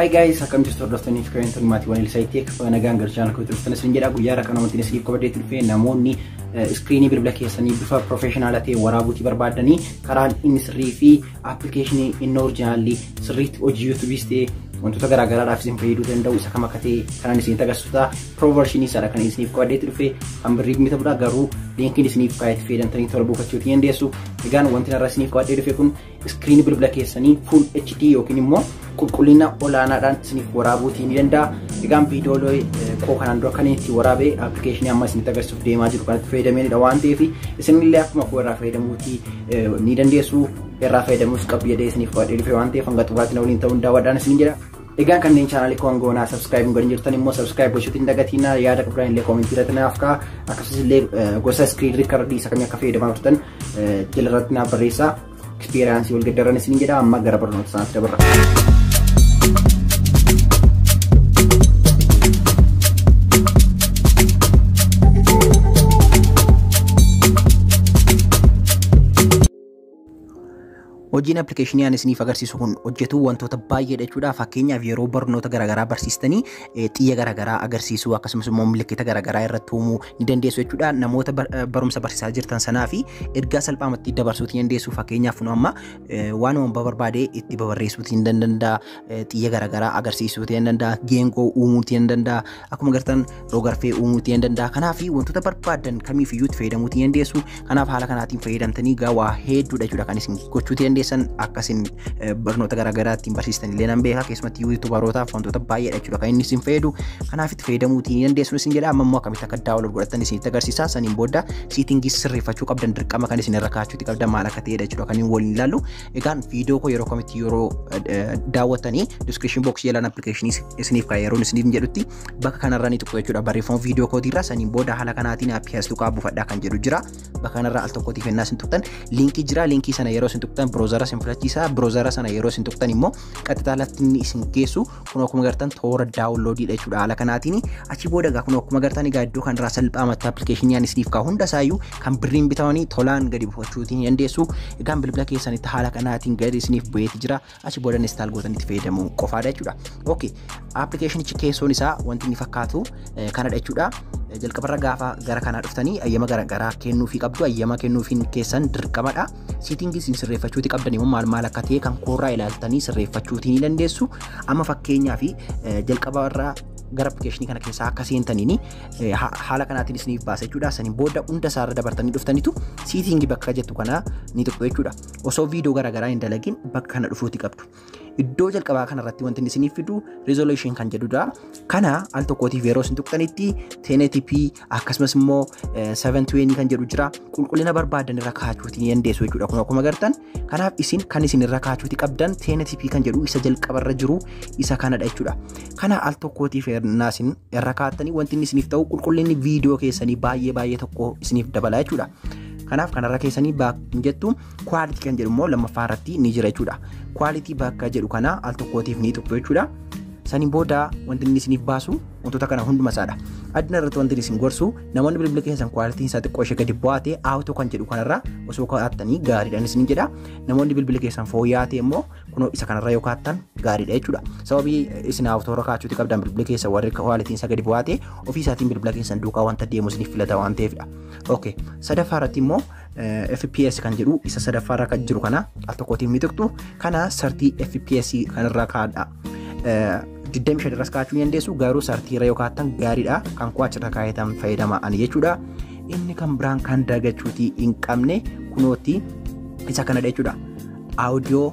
Hi guys, akkam jirtu hordoftaniif kabajamtoonni maatiiwwan Ilsaayiteek nagaan gara channel kootti dhuftan isin jedha. Guyyaa har'a namoonni isiniif qabadheetti dhufee namoonni screenii bilbila keessanii bifa professional ta'e waraabuutii barbaadanii karaan inni sirrii fi appilikeeshinii inni originalii sirriitti hojii YouTubeis ta'e wantoota garaagaraadhaaf isin fayyaduu danda'u isa kam akka ta'e kanaan isin agarsiisuta. Pro version isaadha kan isiniif qabadheetti dhufe kan birrii bitamudha, garuu linkiin isiniif kaa'etti fayyadamtanii tola buufachuu ni dandeessu. Egaan wanti har'a isiniif qabadhee dhufe kun screenii bilbila keessanii full HD yookiin immoo qulqullina olaanaadhaan isiniif waraabuutii ni danda'a. Egaan viidiyoolee koo kanaan dura kan itti waraabee appilikeeshinii amma isinitti agarsiisuuf deemaa jiru kanatti fayyadameenidha waan ta'eef isinillee akkuma koo irraa fayyadamuutii ni dandeessu. Irraa fayyadamuus qabdu jedhee isiniif qabadhee dhufe waan ta'eef hanga xumuraatti na waliin ta'uun daawwadhaan isin jedha. Egaan kanneen chaanaalii koo hangoonaa subscribe hin godhin jirtan immoo subscribe gochuutiin dagatinaa, yaada qabdan illee commentii irratti naaf ka'a. Akkasumas illee gosa screen recordii isa kamii akka fayyadamaa turtan jala irratti naaf barreessaa. Experience wal gaddaran isin jedha. Amma gara barnoota sanaatti dabarra. Hojiin appilikeeshinii ani isiniif agarsiisu kun hojjetu wantoota baay'eedha jechuudha. Fakkeenyaaf yeroo barnoota garaagaraa barsiistanii xiyya garaagaraa agarsiisuu akkasumas immoo milikkita garaagaraa irratti uumuu ni dandeessu jechuudha. Namoota barumsa barsiisaa jirtan sanaa fi ergaa salphaamatti dabarsuu ni dandeessu. Fakkeenyaaf nu amma waanuma barbaade itti babarreessuu ni danda'a. Xiyya garaagaraa agarsiisuu ni danda'a. Geengoo uumuu ni danda'a. Akkuma agartan rogarfee uumuu ni danda'a. Kanaaf wantoota barbaadan kamiifiyyuu itti fayyadamuu ni dandeessu. Kanaaf haala kanaatiin fayyadamtanii waa hedduudha jechuudha kan isin gochuu ni dandeessan. Akkasin barnoota garaagaraa ittiin barsiistan illee nan beeka. Keessumatti yuutuubarootaaf wantoota baay'eedha jechuudha kan inni isin fayyadu. Kanaaf itti fayyadamuutii ni dandeessu isin jedha. Amma immoo akkamitti akka download godhattan isinitti agarsiisa. Saniin booda settingii sirreeffachuu qabdan dirqama kan isin irra kaachuuti qabdan maal akka ta'edha jechuudha kan inni waliin ilaallu. Egaan viidiyoo koo yeroo kamitti yeroo daawwattanii description box jalaan appilikeeshinii isiniif kaa'e yeroo isiniif jedhutti bakka kanarra ni tuqxu jechuudha barreeffama viidiyoo kootiirra. Saniin booda haala kanaatiin aappii as tuqaa buufadhaa kan jedhu jira. Bakka kanarra al tokkootiif ennaa isin tuqxan liinkii jira. Liinkii sana yeroo isin tuqxan browsera isin filachiisa. Browsera sana yeroo isin tuqxan immoo qaxxitaa lafti inni isin geessu kun akkuma agartan toora downloadiidha jechuudha haala kanaatiin. Achi booda egaa kun akkuma agartan egaa iddoo kanarraa salphaamatti appilikeeshinii ani isiniif kaa'u hunda isaayyuu kan birriin bitamanii tolaan gadi buufachuutiin dandeessu. Egaan bilbila keessanitti haala kanaatiin gadi isiniif bu'eeti jira. Achi booda install gootanii itti fayyadamuu qofaadha jechuudha. Okay, appilikeeshinichi keessoon isaa wanti inni fakkaatu kanadha jechuudha. Jalqabarra gaafa gara kanaa dhuftanii ayyama garaagaraa kennuufii qabdu. Ayyama kennuufiin keessan dirqamadha. Settingii isin sirreeffachuuti qabdan immoo maal maal akka ta'e kan koorraa ilaaltanii sirreeffachuutii ni dandeessu. Amma fakkeenyaaf jalqabarraa gara appilikeeshinii kana keessaa akka seentaniin haala kanaatiin isiniif baasa jechuudha. Saniin booda hunda isaarra dabartanii dhuftanitu settingii bakka jettu kana ni tuqxu jechuudha. Osoo viidiyoo garaagaraa hin dalagin bakka kana dhufuuti qabdu. Iddoo jalqabaa kanarratti wanti inni isiniif fidu resolution kan jedhudha. Kana al tokkootiif yeroo isin tuqxanitti 1080p akkasumas immoo 720 kan jedhu jira. Qulqullina barbaadan irra kaachuutii ni dandeessu jechuudha. Kun akkuma agartan kanaaf isin kan isin irra kaachuutii qabdan 1080p kan jedhu isa jalqabarra jiru isa kanadha jechuudha. Kana al tokkootiif isin irra kaa'attanii wanti inni isiniif ta'u qulqullinni viidiyoo keessanii baay'ee baay'ee tokko isiniif dabala jechuudha. Kanaaf kanarra keessanii bakka jettu quality kan jedhu immoo lammaffaa irratti ni jira jechuudha. Quality bakka jedhu kana al tokkootiif ni tuqxu jechuudha. Saniin booda wanti inni isiniif baasu wantoota kana hunduma isaadha. Adduna irratti wanti isin gorsu namoonni bilbila keessan qualityn isaa xiqqoo ishee gadi bu'aa ta'e auto kan jedhu kanarra osoo kaa'attanii gaariidhaan isin jedha. Namoonni bilbila keessan fooyya'aa ta'e immoo kunoo isa kanarra yoo kaa'attan gaariidha jechuudha. Sababii isin auto irra kaa'achuuti qabdan bilbila keessan warri qualityn isaa gadi bu'aa ta'e ofii isaatiin bilbila keessan duukaa wanta deemu isiniif filata waan ta'eefidha. Okay, sadaffaa irratti immoo FPS kan jedhu isa sadaffaa irra kan jiru kana al tokkootiif ni tuqxu. Kana 30 FPS kanarra kaa'adha. 25 irras kaa'achuu ni dandeessu, garuu 30 irra yoo kaa'attan gaariidha. Kan koo achirra kaa'atan fayyadama ani jechuudha. Inni kan biraan kan dagachuutii hin qabne kunootti isa kanadha jechuudha. Audio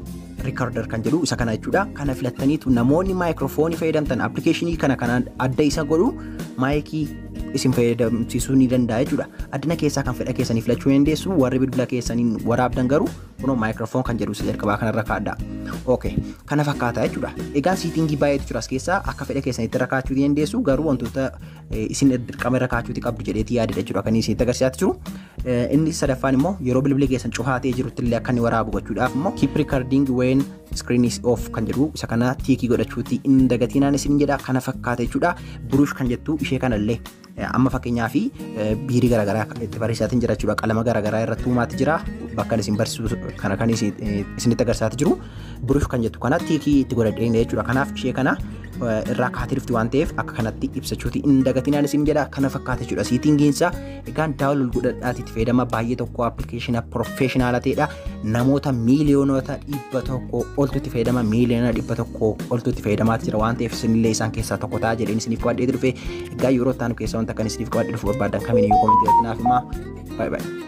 recorder kan jedhu isa kana jechuudha. Kana filattaniitu namoonni maayikiroofoonii fayyadamtan appilikeeshinii kana kanaan adda isa godhu maayikii isin fayyadamsiisuu ni danda'a jechuudha. Addina keessaa kan fedha keessanii filachuu ni dandeessu. Warri bilbila keessaniin waraabdan garuu kunoo maayikiroofoon kan jedhu isa jalqabaa kanarra kaa'adha. Okay, kana fakkaata jechuudha. Egaan settingii baay'eetu jira as keessaa akka fedha keessanitti irra kaa'achuu ni dandeessu. Garuu wantoota isin dirqama irra kaa'achuuti qabdu jedheetii yaadedha jechuudha kan isinitti agarsiisaa jiru. Inni sadaffaan immoo yeroo bilbilli keessan cufaa ta'ee jirutti illee akka inni waraabu gochuudhaaf immoo keep recording when screen is off kan jedhu isa kana tickii godhachuuti hin dagatinaan isin jedha. Kana fakkaata jechuudha. Brush kan jettu ishee kanallee amma fakkeenyaa fi biirii garaagaraa itti barreessaatiin jira jechuudha. Qalama garaagaraa irratti uumaatti jira. Bakka isin barsiisu kana kan isinitti agarsiisaa jiru brush kan jettu kana tick itti godhadhee jechuudha. Kanaaf ishee kana irraa kaatee dhufti waan ta'eef akka kanatti ibsachuuti hin dagatinaan isin jedha. Kana fakkaata jechuudha settingiinsa. Egaan download godhadhaati itti fayyadama. Baay'ee tokko appilikeeshina professional ta'edha. Namoota 100,000,000 oltu itti fayyadama, 100,000,000 oltu itti fayyadamaa jira waan ta'eef isinillee isaan keessaa tokko ta'a jedheen isiniif qabadhee dhufe. Egaa yeroo itti aanu keessa wanta kan isiniif qabadhee dhufu barbaadan kamiiniyyuu comment irratti naaf himaa. Baay'ee baay'ee.